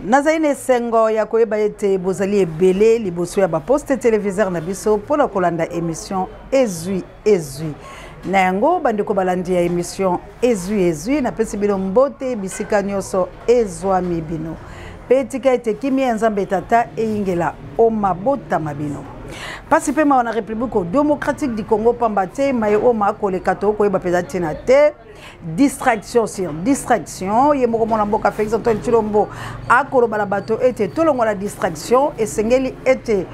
Nazali na esengo ya koyeba ete bozali ebele liboso ya baposte televiseur na biso mpo na kolanda emission Ezwi Ezwi. Na yango bandeko balandi ya emission Ezwi Ezwi, napesi bino mbote bisika nyonso ezwami bino, mpe tika ete kimia ya Nzambe Tata eyingela o mabota ma bino. Mpasi mpe mawa na République démocratique du Congo, pamba te maye oyo makoleka tokoyeba mpenza ntina te. Distraction sur distraction. Ye moko mwana mboka Félix Antoine Tshilombo akoloba na bato ete tolongola distraction, esengeli ete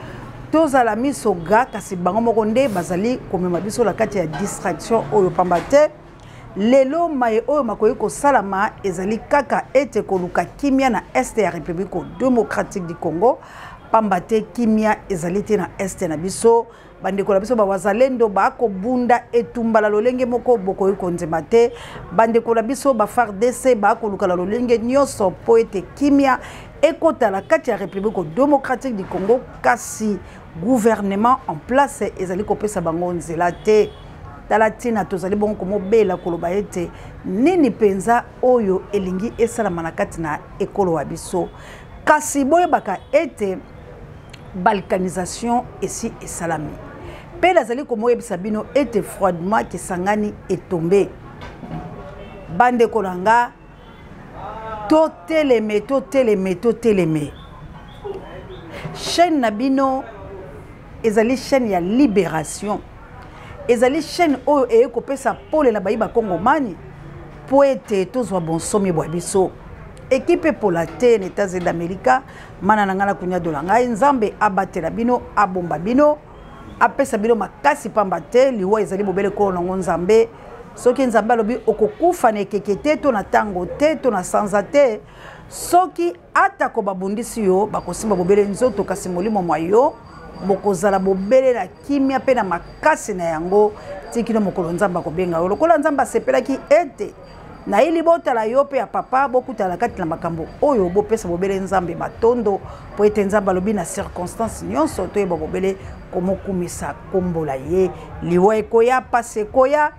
tozala miso ga, kasi bango moko nde bazali komema biso na kati ya distraction oyo, pamba te lelo maye oyo makoki kosalama ezali kaka ete koluka kimia na este ya République démocratique du Congo, pamba te kimia ezali te na este na biso. Bandeko na biso bawazalendo bakobunda etumba na lolenge moko bokoki kondima te. Bandeko na biso ba FARDC bakoluka na lolenge nyonso mpo ete kimia ekota na kati ya République démocratique du Congo, kasi gouvernement en place ezali kopesa bango nzela te. Tala ntina tozali bongo komobela koloba ete nini mpenza oyo elingi esalama na kati na ekolo wa biso. Kasi boyebaka ete balkanisation esi esalami, mpe nazali komoyebisa bino ete froidement Kisangani etombe. Bandeko na nga, toteleme, toteleme, toteleme. Chaîne na bino ezali chaîne ya libération, ezali chaîne oyo eye kopesa pole na bayi bakongomani mpo ete tozwa bonsomi bwa biso. Ekipe epola te na États-Unis d'Amérique. Mana na ngai na kunyadola ngai, Nzambe abatela bino, abomba bino, apesa bino makasi, pamba te liwa ezali bobele kolo nango Nzambe. Soki Nzambe alobi okokufa na ekeke te, to na ntango te, to na sanza te, soki atako babundisi yo, bakosimba bobele nzoto, kasi molimo mwa yo bokozala bobele na kimia mpe na makasi na yango tikino mokolo Nzambe akobenga yo. Lokola Nzambe asepelaki ete naye libota la yo mpe ya papa bokutana kati na makambo oyo, bopesa bobele Nzambe matondo, mpo ete Nzambe alobi na circonstance nyonso toyeba bobele komokumisa kombola ye. Liwa ekoya, pasi ekoya,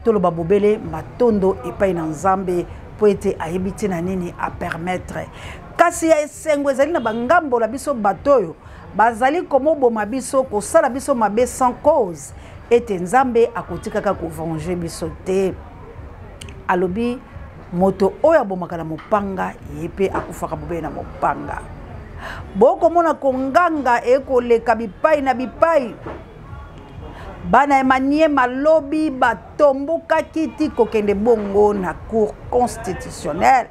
toloba bobele matondo epai na Nzambe, mpo ete ayebi ntina nini apermettre. Kasi ya esengo ezali na bangambo na biso bato oyo bazali komoboma biso, kosala biso mabe sans cause, ete Nzambe akotikaka kovenger biso te. Alobi moto oyo abomaka na mopanga, ye mpe akufaka bobele na mopanga. Bokomona konganga ekoleka bipai na bipai. Bana ya Maniema lobi batombokaki ti kokende bongo na Cour constitutionnelle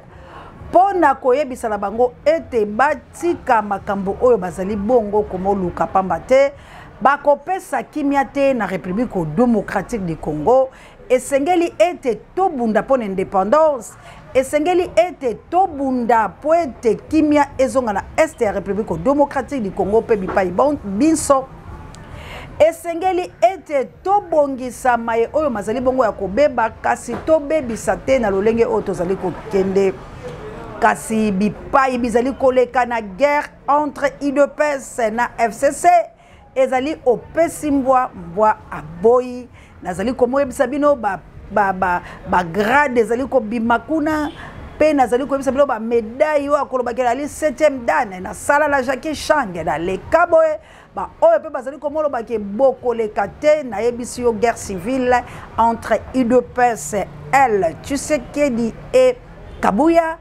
mpo na koyebisa na bango ete batika makambo oyo bazali bongo komoluka, pamba te bakopesa kimia te na République démocratique du Congo. Esengeli ete tobunda mpo na indépendance, esengeli ete tobunda mpo ete kimia ezonga na este ya République démocratique du Congo mpe bipai binso. Esengeli ete tobongisa maye oyo mazali bongo ya kobeba, kasi tobebisa te na lolenge oyo tozali kokende. Kasi bipai bizali koleka na guerre entre UDPS na FCC ezali opesi mbwa, mbwa aboyi. Nazali komoyebisa bino bagrade ba, ba ezali kobima kuna, mpe nazali koyebisa bino bamédaille oyo akolobaki ali 7e dan nasala na Jacques Change naleka boye. Baoyo mpe bazali komolobaki bokoleka te. Nayebisi yo, guerre civile entre UDPS L Tshisekedi et Kabuya,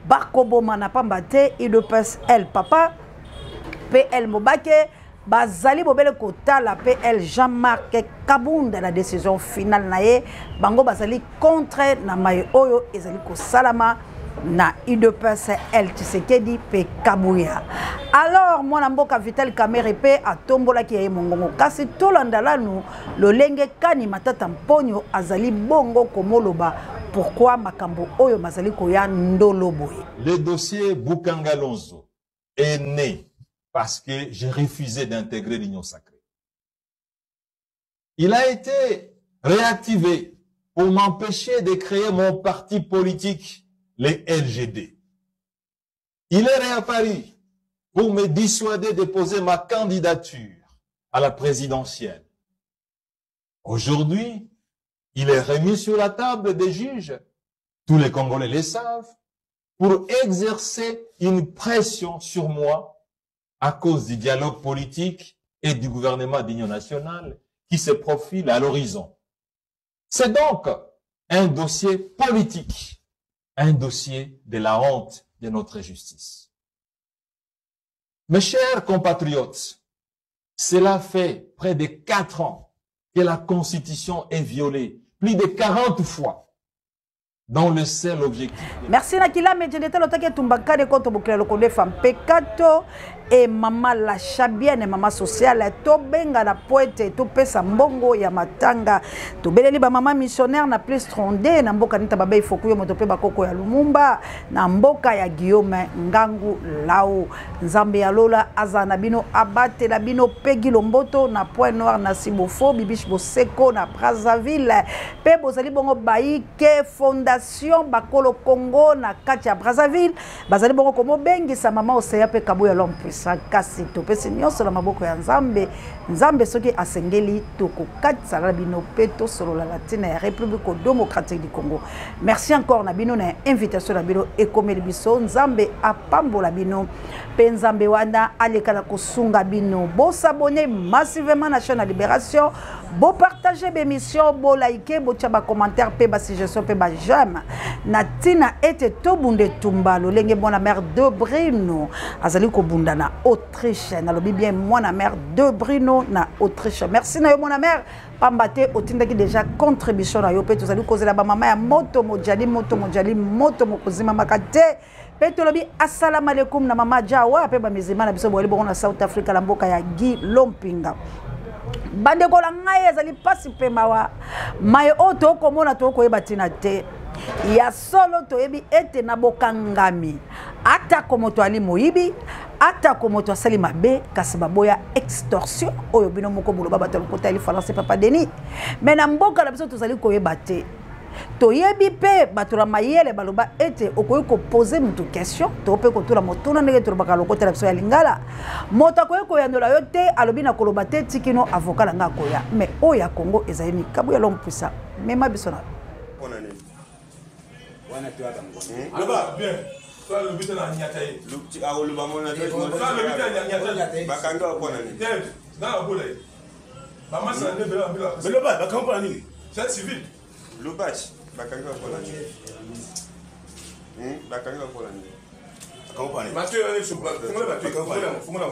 bakobomana, pamba te UDPS L papa mpe L Mobake bazali bobele kotala mpe L Jean-Marc Kabunda na décision finale na ye. Bango bazali contre na maye oyo ezali kosalama na UDPS L Tshisekedi mpe Kabuya. Alors mwana mboka Vital Kamerhe mpe atombolaki ya ye mongongo, kasi tolanda lanu lolenge kani Matata Mponyo azali bongo komoloba pourquoi makambo oyo mazali koya ndolo boye. Le dossier Bukanga Lonzo est né parce que j'ai refusé d'intégrer l'Union sacrée. Il a été réactivé pour m'empêcher de créer mon parti politique, les LGD. Il est réapparu pour me dissuader de poser ma candidature à la présidentielle. Aujourd'hui, il est remis sur la table des juges. Tous les Congolais le savent. pour exercer une pression sur moi à cause du dialogue politique et du gouvernement d'union nationale qui se profile à l'horizon. C'est donc un dossier politique, un dossier de la honte de notre justice. Mes chers compatriotes, cela fait près de quatre ans que la Constitution est violée, plus de 40 fois, dans le seul objectif. Merci na kila medjendete lotaki etumba nkade konto bokila lokondo efa mpekato e mama la chabienne mama sociale tobenga na po ete topesa mbongo ya matanga tobeleli bamama missionnaire na plus 32 na mboka nita babei fokuyo moto mpe bakoko ya lumumba na mboka ya guillaume ngangu lau nzambe ya lola azala na bino abatela bino pegi lomboto na point noir na sibofo bibish boseko na brazzaville mpe bozali bongo baike fondation bakolo congo na kati ya brazzaville bazali bongo komobengisa mama oseya mpe kabuya l'homme puissant kasi topesi nyonso na maboko ya nzambe nzambe soki asengeli tokokatisa na bino mpe tosolola na ntina ya république démocratique du congo merci encore na bino na invitation na bino ekomeli biso nzambe apambola bino mpe nzambe wana aleka na kosunga bino bosabone massivement na chaîne ya libération bopartage baémission bolike botya bacommentaire mpe basuggestion mpe bajame na ntina ete tobunda etumba lolenge mwana mare de brino azali kobunda na autriche nalobi bien mwana mare de brino na autriche merci na yo mwana mare pamba te otindaki deja contribution na yo mpe tozali kozela bamama ya moto mojali moto mojali moto mokozimamaka te mpe tolobi asalamu alaikum na mama jawa mpe bamizilma na biso boyali bongo na south africa na mboka ya guy lompinga bandeko na ngai ezali mpasi mpe mawa maye oyo tokomona tokoyeba ntina te ya solo toyebi ete na bokangami atako moto ali moyibi atako moto asali mabe kasi baboya extorsion oyo bino moko boloba bato ya lokota ya lifalanse papa denis me na mboka na biso tozali koyeba te toyebi mpe bato na mayele baloba ete okoki kopose moto question to mpe kotuna motuna ndenge tolobaka lokota na biso ya lingala moto akoki koyanola yo te alobi na koloba te tikino avoka na ngai akoya mais oyo ya congo ezali mikabu ya l'homme puissant mema biso na wana toya bango hmm? Loba bien. Toi lobi te na nyata ye. Akoloba mona bakangi wa mpona nini? Te, na abola ye. Bamasa na nde bela bela. Mais loba bakangi mpona nini? C'est civil. Lubachi bakangi wa mpona nini? Hmm? Bakangi wa mpona nini? Bakangi mpona nini? Mathieu fungola Mathieu, fungola fungola.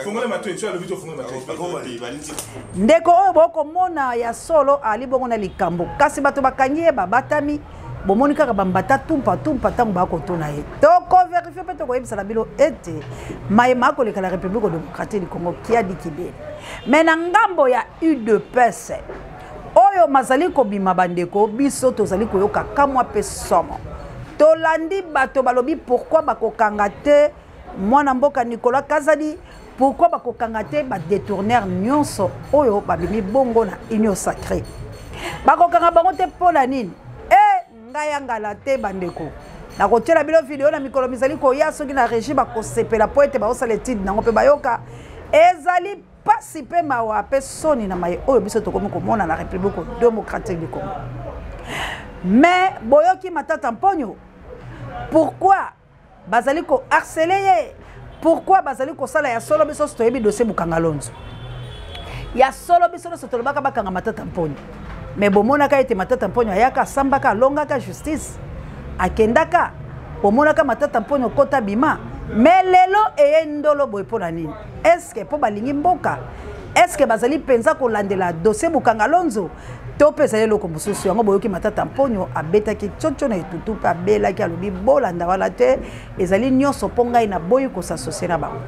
Fungola Mathieu, tu as lobi to fungola Mathieu. Ndeko oyo bokomona ya solo ali bongo na likambo kasi bato bakangi ye babatami bomoni kaka bambata tumpa tumpa ntango bakotuna ye tokoverifie mpe tokoyebisa na bino ete maye makoleka na république démocratique du congo kiadi kibele me na ngambo ya udps oyo mazali kobima bandeko biso tozali koyoka kamwa mpe somo tolandi bato balobi pourkui bakokanga te mwana mboka nicolas kazadi pourkui bakokanga te badetourner nyonso oyo babimi bongo na union sacré bakokanga bango te mpo na nini e ngai ya ngala te bandeko nakotiela bino video na mikolo mizali koya soki na régie bakosepela mpo ete baosala etide nango mpe bayoka ezali pasi mpe mawa mpe soni na maye oyo biso tokomi komona na république démocratique du congo mais boyoki matata mponyo pourquoi bazali ko harceler ye pourquoi bazali kosala ya solo biso toyebi dossier bukanga lonzo ya solo biso nyonso tolobaka bakanga matata mponyo me bomonaka ete matata mponyo ayaka asambaka alongaka justice akendaka bomonaka matata mponyo kota bima me lelo eye ndolo boye mpo na nini eske mpo balingi mboka eske bazali mpenza kolandela dossier bukanga lonzo to mpe ezali eloko mosusu yango boyoki matata mponyo abetaki tshotshio na etutu mpe abelaki alobi bolanda wana te ezali nyonso mpo ngai naboyi kosasosie na bango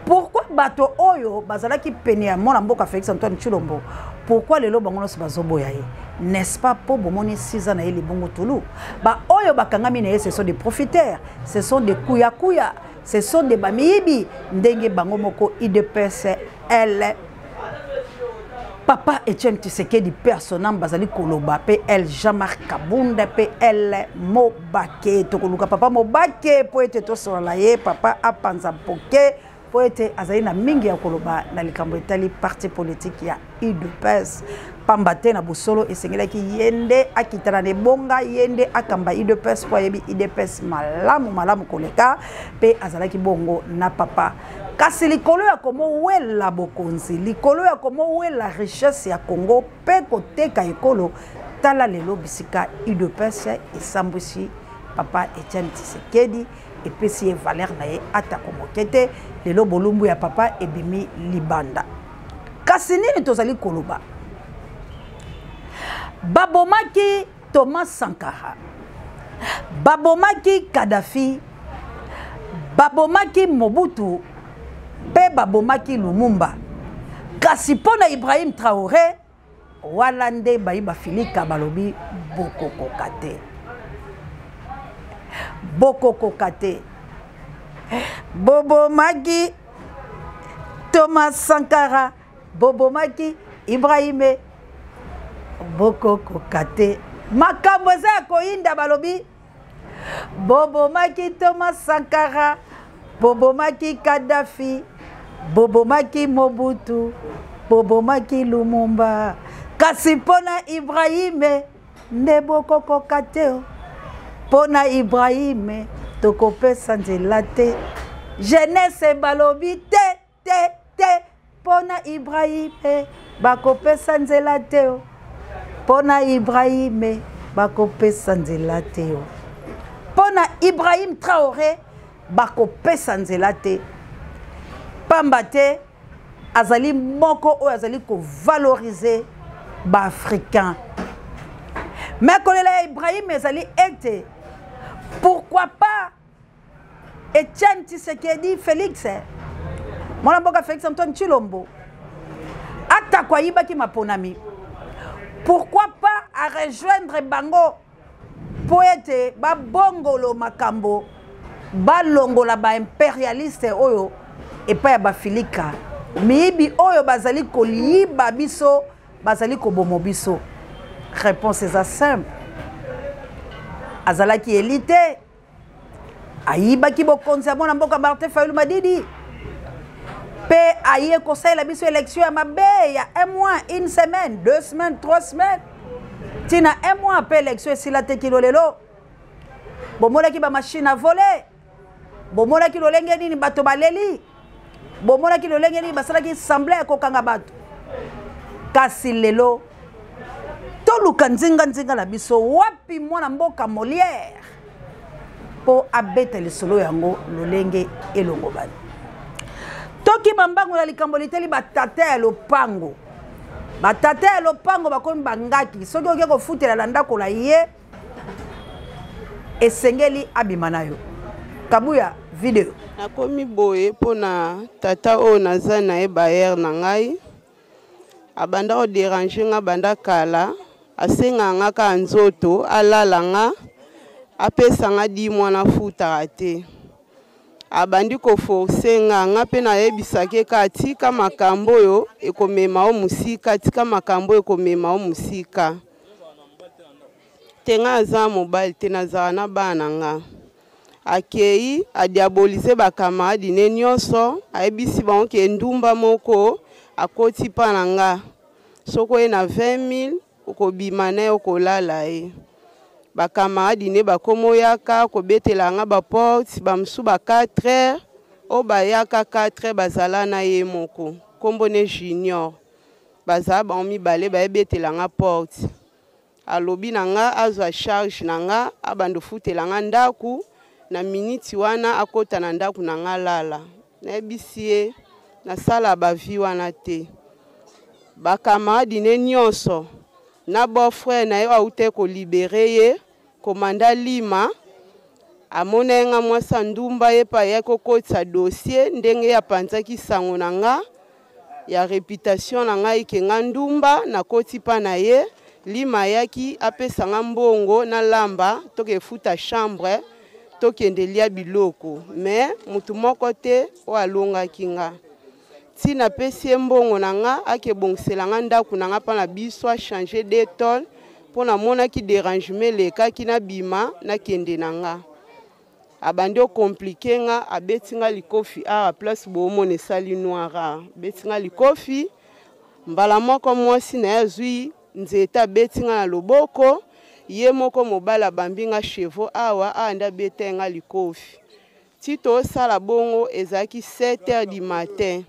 pourkui bato oyo bazalaki pene ya mwana mboka félix antoine tshilombo pourkui lelo bango nyonso bazoboya ye n'est-ce pas mpo bomoni siza na ye libungu tulu baoyo bakangami na ye ce sont des profiteurs ce sont des kuyakuya ce sont des bamiyibi ndenge bango moko idps l papa etienne tshisekedi mpe asonam bazali koloba mpe el jean-marc kabunda mpe el mobake tokoluka papa mobake mpo ete tosolola ye papa apanza mpoke mpo ete azali na mingi ya koloba na likambo etali parti politique ya udps pamba te na bosolo esengelaki ye nde akitana na ebonga ye nde akamba udps mpo ayebi udps malamu malamu koleka mpe azalaki bongo na papa kasi likolo ya komowela bokonzi likolo ya komowela richesse ya congo mpe koteka ekolo tala lelo bisika udps esambwisi papa etienne tshisekedi epesi ye valeur na ye atako moke te lelo bolumbu ya papa ebimi libanda kasi nini tozali koloba babomaki thomas sankara babomaki kadafi babomaki mobutu mpe babomaki lumumba kasi mpo na ibrahim traore wana nde bayi bafilika balobi bokokoka te bokokoka te bobomaki thomas sankara bobomaki ibrahime bokokoka te makambo eza ya koyinda balobi bobomaki thomas sankara bobomaki kadafi bobomaki mobutu bobomaki lumumba kasi mpo na ibrahime nde bokokoka te mpo na ibrahime tokopesa nzela te jeunesse balobi te te te mpo na ibrahime bakopesa nzela te o mpo na ibrahime bakopesa nzela te o mpo na ibrahim traore bakopesa nzela te pamba te azali moko oyo azali kovalorize baafricain me kolela ya ibrahim ezali ete pourquoi pas Etienne Tshisekedi Felix mwana mboka Felix Antoine Tshilombo atako ayibaki maponami pourquoi pas à rejoindre bango mpo ete babongolo makambo balongola baimperialiste oyo epai ya bafilika miyibi oyo bazali koyiba biso bazali kobomo biso réponse eza simple azalaki eli te ayibaki bokonzi ya mwana mboka martin fayulu madidi mpe aye kosalela biso élection ya mabe ya un mois une semaine deux semaines trois semaines ntina un mois mpe élection esila te kilo lelo bomonaki bamashine à voler bomonaki lolenge nini bato baleli bomonaki lolenge nini basalaki semble ya kokanga bato kasi lelo toluka nzinganzinga na biso wapi mwana mboka molière mpo abeta lisolo yango lolenge elongobani tokima mbango na likambo litali batata ya lopango batata ya lopango bakomi bangaki soki oke kofutela na ndako na ye esengeli abima na yo kabuya video nakomi boye mpo na tata oyo naza na ye bayere na ngai abanda koderange nga banda kala asengaka nga kaka nzoto alala nga apesa nga di mwana afutaka te abandi koforse nga nga mpe nayebisaki ye kaka tika makambo oyo ekomema yo mosika tika makambo oyo ekomema yo mosika te nga aza mobali te nazala na bana na nga akei adiabolize bakamaradi ne nyonso ayebisi bango ke ndumba moko akoti mpa na nga soki oye na 20 000 okobima na ye okolala ye bakamaradi ne bakoma oyaka kobetela nga baporte bamosusu ba 4 heures oyo bayaka 4 heures bazala na ye moko nkombo ne junior bazala bango mibale bayebetela nga porte alobi na nga azwa charge na nga abanda ofutela nga ndako na miniti wana akota na ndako na nga lala nayebisi ye nasala bavi wana te bakamaradi ne nyonso na beau frère na ye oyo awutaki kolibere ye komanda lima amona ye nga mwasi ya ndumba ye mpe ayaki kokotisa dossier ndenge ye apanzaki sango na nga ya reputation na ngai ke nga ndumba nakoti mpa na ye lima ayaki apesa nga mbongo nalamba tokefuta chambre tokende lia biloko me motu moko te oyo alongaki nga ti napesi ye mbongo na nga akebongisela nga ndako na nga mpa na biso achange de tol mpo namonaki derangement elekaki nabima nakende na nga. Abandi okomplike nga, abeti nga likofi awa place boomona esali noir awa, abeti nga likofi mbala moko. Mwasi na ye azwi nzete, abeti nga na loboko. Ye moko mobali abambi nga chevaux awa awa, nde abeta ye nga likofi. Ti tosala bongo, ezalaki 7 heures du matin.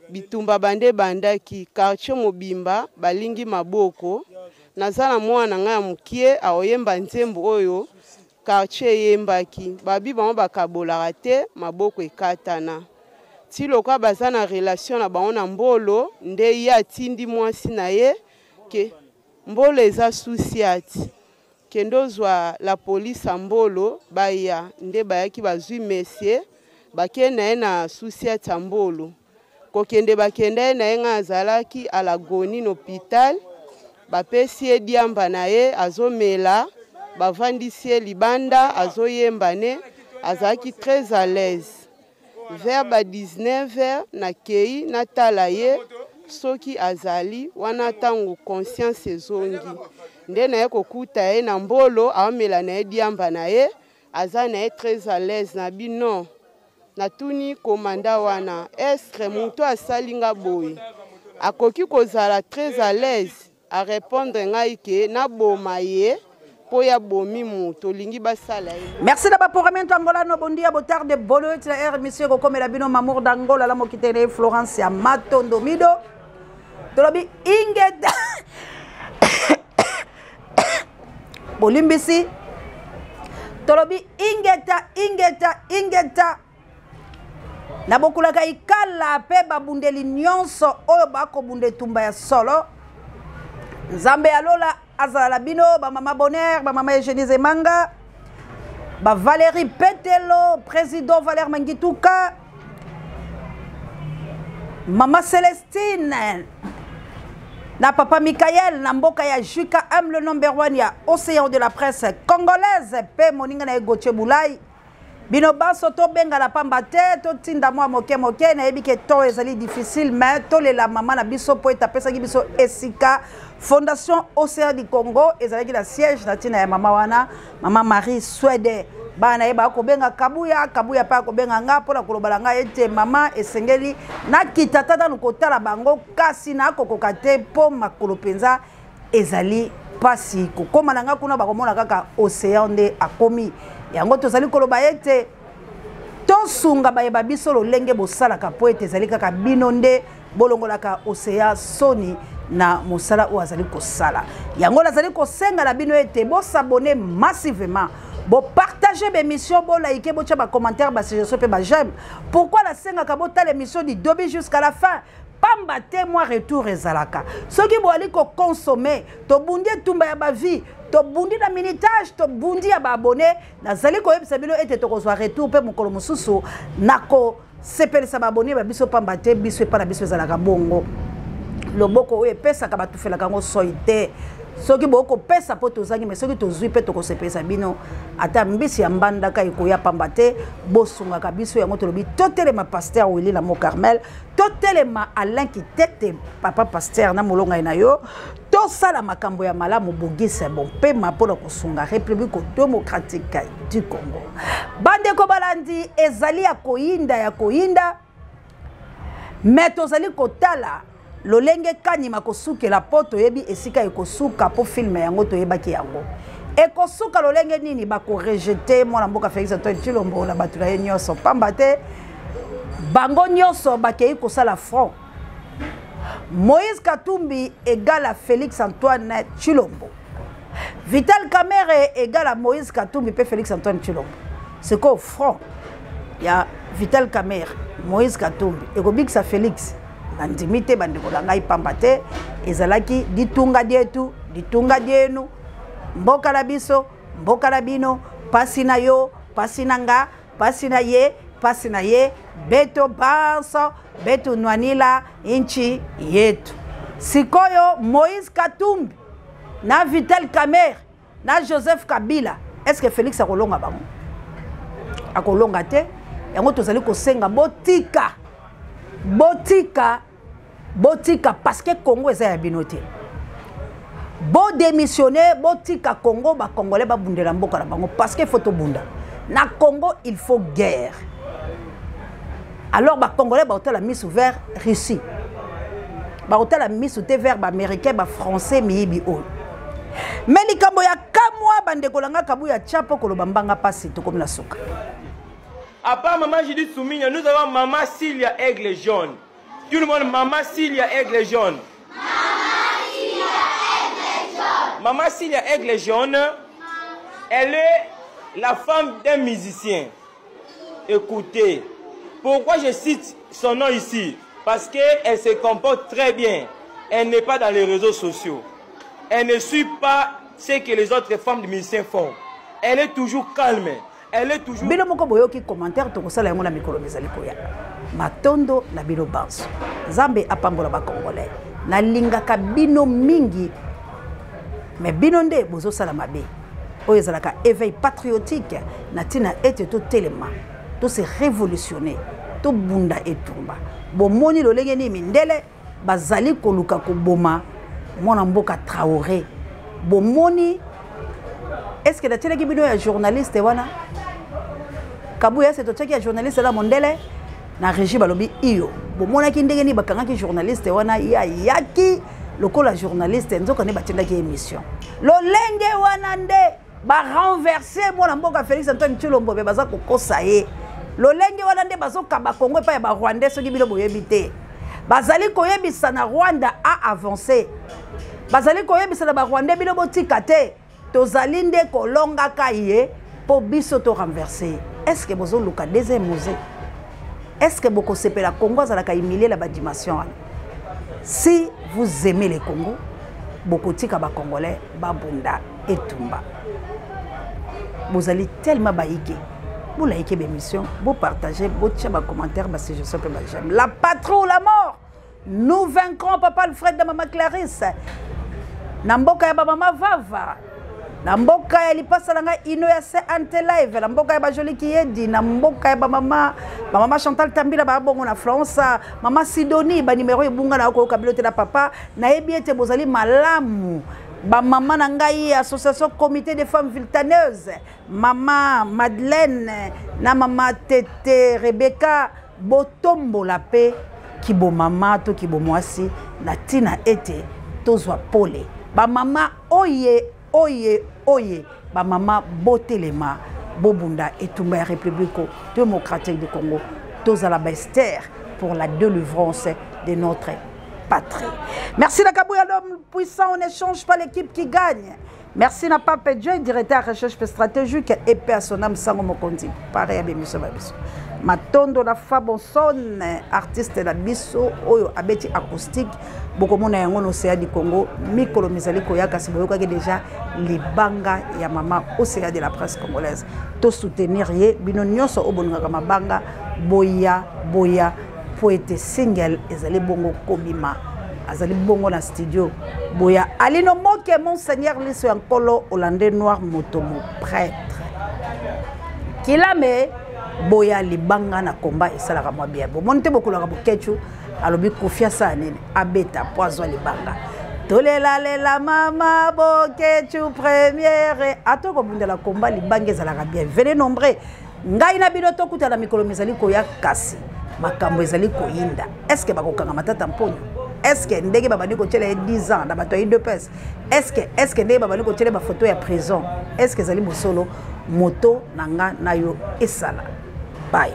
Bitumba bande ebandaki, quartier mobimba balingi maboko. Naza na mwana na ngai ya mokie, akoyemba nzembo oyo quartier eyembaki. Babi bango bakabolaka te, maboko ekatana. Ti lokwa baza na relation na bango na Mbolo, nde ye atindi mwasi na ye ke Mbolo eza susiati, kende ozwa la police ya Mbolo baya. Nde bayaki, bazwi monsieur, bakende na ye na susiati ya Mbolo. Kokende bakenda ye na ye, ngai azalaki à l'agonie na hôpital. Bapesi ye diamba na ye, azomela, bavandisi ye libanda, azoyemba ne azalaki très à l'aise. Vers ba 19 heures nakei natala ye soki azali wana. Ntango conscience ezongi, nde naye kokuta ye na Mbolo, aomela na ye diamba na ye, aza na ye très à l'aise. Na bino natuni komanda wana: "Est-ce moto asali nga boye akoki kozala très à l'aise?" Arépondre ngai ke naboma ye mpo ya bomi moto olingi basala ye. Merci na baporamento angolano. Bom dia, boa tarde, boa noite na r monsieur kokomela bino Mamour d'Angola la mokitene Florence ya Matondo Mido. Tolobi ingeta, bolimbisi. Tolobi ingeta, ingeta, ingeta na bokulaka ikala mpe babundeli nyonso oyo bakobunda etumba ya solo. Nzambe ya lola azala na bino. Bamama Bonheur, bamama Eugénie Zemanga, bavalérie Petelo, président Valère Mangituka, mama Célestine na papa Mikael na mboka ya JKM, le number one ya océan de la presse congolaise, mpe moninga na ye Gautier Bulai. Bino banso tobengana pamba te, totinda mwa moke moke. Nayebi ke to ezali difficile, mais tolela mama na biso mpo ete apesaki biso esika Fondation Océan du Congo ezalaki na siège na ntina ya mama wana, mama Marie Swede. Bana na ye bakobenga Kabuya Kabuya mpe akobenga nga mpona koloba na ngai ete mama, esengeli nakita ta nanu kotala bango, kasi nakokoka te mpo makolo mpenza ezali mpasi. Kokóma na ngai kuna, bakomona kaka océan nde akomi. Yango tozali koloba ete tosunga bayeba biso lolenge bosalaka, mpo ete ezali kaka bino nde bolongolaka océan soni na mosala oyo azali kosala. Yango nazali kosenga na bino ete bos'abonner massivement, bopartage bémission, bolike, botya bacommentaire, basuggestion mpe baj'aime. Pourquoi nasengaka botala émission du début jusqu'à la fin? Pamba te mwa retour ezalaka soki boali koconsommer. Tobundi etumba ya bavie, tobundi na minutage, tobundi ya baabonnés. Nazali koyebisa bino ete tokozwa retour mpe mokolo mosusu nakosepelisa baabonnés ba biso, pamba te biso epai na biso ezalaka bongo. Loboko oyo epesaka, batufelaka yango soi te. Soki bokopesa mpo tozangi, me soki tozwi mpe tokosepelisa bino. Ata mbisi ya mbandaka ekoya, pamba te bosungaka biso. Yango tolobi totelema pasteur Willi na Mo Carmel, totelema Alain Kitete, papa pasteur na molongai na yo, tosala makambo ya malamu, bogisa bompema mpona kosunga République démocratique du Congo. Bandeko balandi, ezali ya koyinda, ya koyinda, me tozali kotala lolenge kanyima kosukela, mpo toyebi esika ekosuka, mpo film yango toyebaki yango ekosuka lolenge nini. Bakorejeter mwana mboka Félix Antoine Tshilombo na bato na ye nyonso, pamba te bango nyonso bakei kosala front. Moïse Katumbi égale à Félix Antoine Tshilombo, Vital Kamerhe égale à Moïse Katumbi mpe Félix Antoine Tshilombo. Sikoyo front ya Vital Kamerhe, Moïse Katumbi ekobikisa Félix? Nandimi te, bandeko na ngai, pamba te ezalaki ditunga dietu, ditunga dienu, mboka na biso, mboka na bino, pasi na yo, pasi na nga, pasi na ye, pasi na ye, beto banso betu nwanila nchi yetu. Sikoyo Moïse Katumbi na Vital Kamerhe na Joseph Kabila, est ce que Félix akolonga bango? Akolonga te. Yango tozali kosenga botika, botika, botika, parce que Congo eza ya bino te. Bodémissionne, botika Congo, bacongolais babundela mboka na bango, parce que faut tobunda. Na Congo, il faut guerre. Alors, les Congolais, la mise vers Russie. La mise vers les Américains, les Français, miyibi oyo. Mais likambo ya kamwa bandeko na nga Kabuya Chapo koloba mbanga pasi tokomi na suka. À part maman Judith Suminwa, nous avons maman Cilia Aigle Jaune. Tout le monde, maman Cilia Aigle Jaune. Maman Cilia Aigle Jaune. Maman Cilia Aigle Jaune, elle est la femme d'un musicien. Écoutez, pourquoi je cite son nom ici? Parce qu'elle se comporte très bien. Elle n'est pas dans les réseaux sociaux. Elle ne suit pas ce que les autres femmes de musiciens font. Elle est toujours calme. Elle est toujours... Bino moko boyoki commentaire tokosala yango na mikolo mizali koya. Matondo na bino banso. Nzambe apambola ba Congolais. Nalingaka bino mingi. Mais bino nde bozosala mabe. Oyo ezalaka éveil patriotique na tina ete totelema, to se révolutionner, tobunda etumba. Bomoni lolenge nini mindele bazali koluka koboma mwana mboka Traoré. Bomoni, est-ce que natielaki bino ya journaliste wana? Kabuya se totiaki ya journaliste na mondele na régie balobi iyo. Bomonaki ndenge nini bakangaki journaliste wana, ya yaki lokola journaliste nzoka nde batindaki émission. Lolenge wana nde ba renverser mwana mboka Félix Antoine Tshilombo be baza kokosa ye. Lolenge wana nde bazokaba Congo epai ya ba Rwandais soki bino boyebi te. Bazali koyebisa na Rwanda a avancer. Bazali koyebisa na ba Rwandais bino botika te. Tozali nde kolongaka ye po biso to renverser. Est-ce que bozoluka deuxième musée? Est-ce que bokosepela Congo azalaka humilier la ba dimension wana? Si vous aimez le Congo, bokotika ba Congolais babunda etumba. Bozali tellement baïke. Vous likez l'émission, vous partagez, vous tirez vos commentaires, vos suggestions, vos j'aime. La patrouille ou la mort! Nous vaincrons Papa Alfred de Mama Clarisse. Na mboka ya ba mama Vava. Na mboka ya lipasa na ngai Ino ya se ante live. Na mboka ya ba Jolie Kiyedi. Na mboka ya ba mama, ba mama Chantal Tambila ba bongo na France. Mama Sidonie ba numéro ebunga na ko kabilo te na papa. Na yebi ete bozali malamu. Ba mama na ngai association comité des femmes viltaneuses. Mama Madeleine na mama Tete Rebecca botombola pe kibomama to kibomwasi na tina ete tozwa pole. Ba mama oye oye oye ba mama botelema bobunda etumba ya République démocratique du Congo tozala ba Esther pour la délivrance de notre patrie. Merci la Kabouya, l'homme puissant, on n'échange pas l'équipe qui gagne. Merci na Pape Dieu, directeur recherche stratégique et paix à son âme Sango Mokonzi. Pareil à Bemiso Babiso. Matondo na Fabonson, artiste na biso oyo abeti acoustique bokomona yango na Océan du Congo mikolo mizali koya kasi boyokaki déjà libanga ya mama Océan de la presse congolaise. To soutenir ye bino nyonso oyo bolingaka mabanga boya boya po ete single ezali bongo kobima azali bongo na studio boya Alino Moke Monseigneur Liso ya Nkolo Hollandais noir moto mo prêtre Kilame boya libanga na combat esalaka mwa bien bomoni te bokolaka bokechu alobi Kofi asala nini abeta po azwa libanga tolelalela mama bokechu première ato kobundela combat libanga ezalaka bien venez nombreux ngai na bino tokutana mikolo mizali koya kasi makambo ezali koyinda est-ce que bakokanga matata mponyo est-ce que ndenge babandi kotiela ye 10 ans na bato ya UDPS est-ce que ndenge babandi kotiela ba photo ya prison est-ce que ezali bosolo moto na nga na yo esala bye.